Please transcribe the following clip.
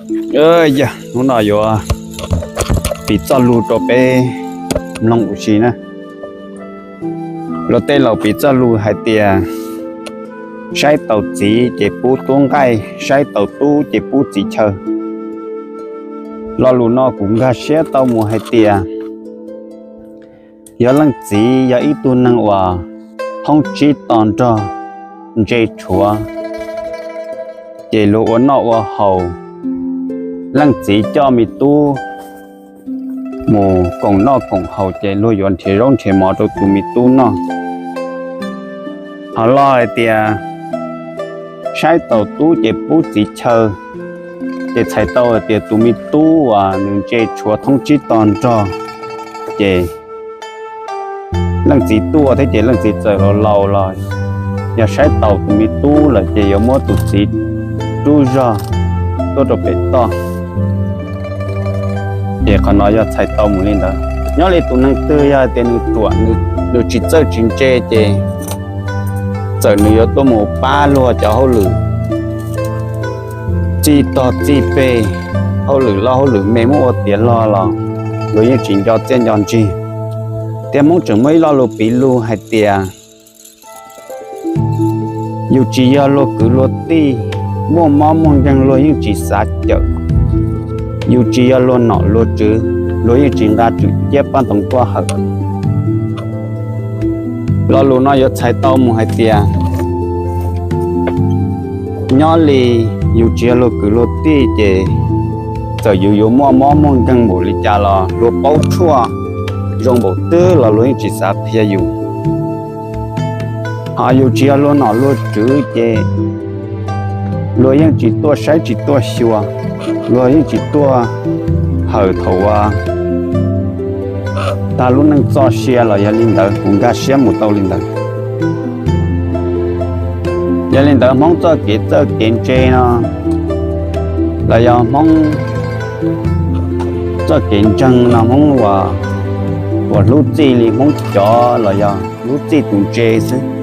Yog hnub no yuav piv txoj lus rau peb mloog ua si na. Luag tej laus piv txoj lus hais tias, saib taus txiv ces pub tub nqaij, saib taus tub ces pub txiv chaw. Lo lus no kuv nkag siab tau mus hais tias, yog leej txiv yog ib tug neeg uas thoob tsib to nrog, ntse tshuav, ces luag ua noj ua haus, leej txiv coj me tub mus koom noj koom haus ces luag yuav nrhiav zaub nrhiav mov rau tus me tub noj. Ho lo hais tias, saib taus tub ces pub txiv chaw, ces txhais tau hais tias tus me tub uas nws ntse tshuav thoob tsib to nrog, ces leej txiv tuaj thiab ces leej txiv txawm laus laus los, yog saib taus tus me tub lawm ces yuav muab tus txiv rub zog tuaj rau pem toj. Ces qhov no yog txhais tau mus li ntawd. Nyob li tus neeg twg yog tias nws ruam, nws tsis txawj tsis ntse ces txawm nws yuav tuaj mus pab luag cov hauj lwm txij tog txij peg, hauj lwm loj hauj lwm me muab ua tiav log los luag yeej tsis nco txiaj nco ntsig. Thiab Hmoob tseem muaj ib lo lus piv lus hais tias, yus tsis yog luag kwv luag tij, muaj mob muaj nkeeg luag yeej tsis xav cawm, yus tsis yog luag nom luag tswv, luag yeej tsis nqa tswm ciab paj ntoos tuaj hawm. Lo lus no yuav txhais tau mus hais tias, nyob li yus tsis yog luag kwv luag tij ces txawm yus yuav muaj mob muaj nkeeg npaum li cas los luag paub tshuaj zoo npaum twg los luag yeej tsis xav qhia yus. Ho yus tsis yog luag nom luag tswv ces luag yeej tsis tuaj saib tsis tuaj xyuas, luag yeej tsis tuaj hawm thaum uas tag lub neej txoj sia los yog li ntawd, kuv nkag siab mus tau li ntawd. Yog li ntawd Hmoob txoj kev txawj kev ntse no los yog Hmoob txoj kev ntseeg no, Hmoob uas, uas hlub txij li Hmoob cov los yog hlub txij tus ntse xwb.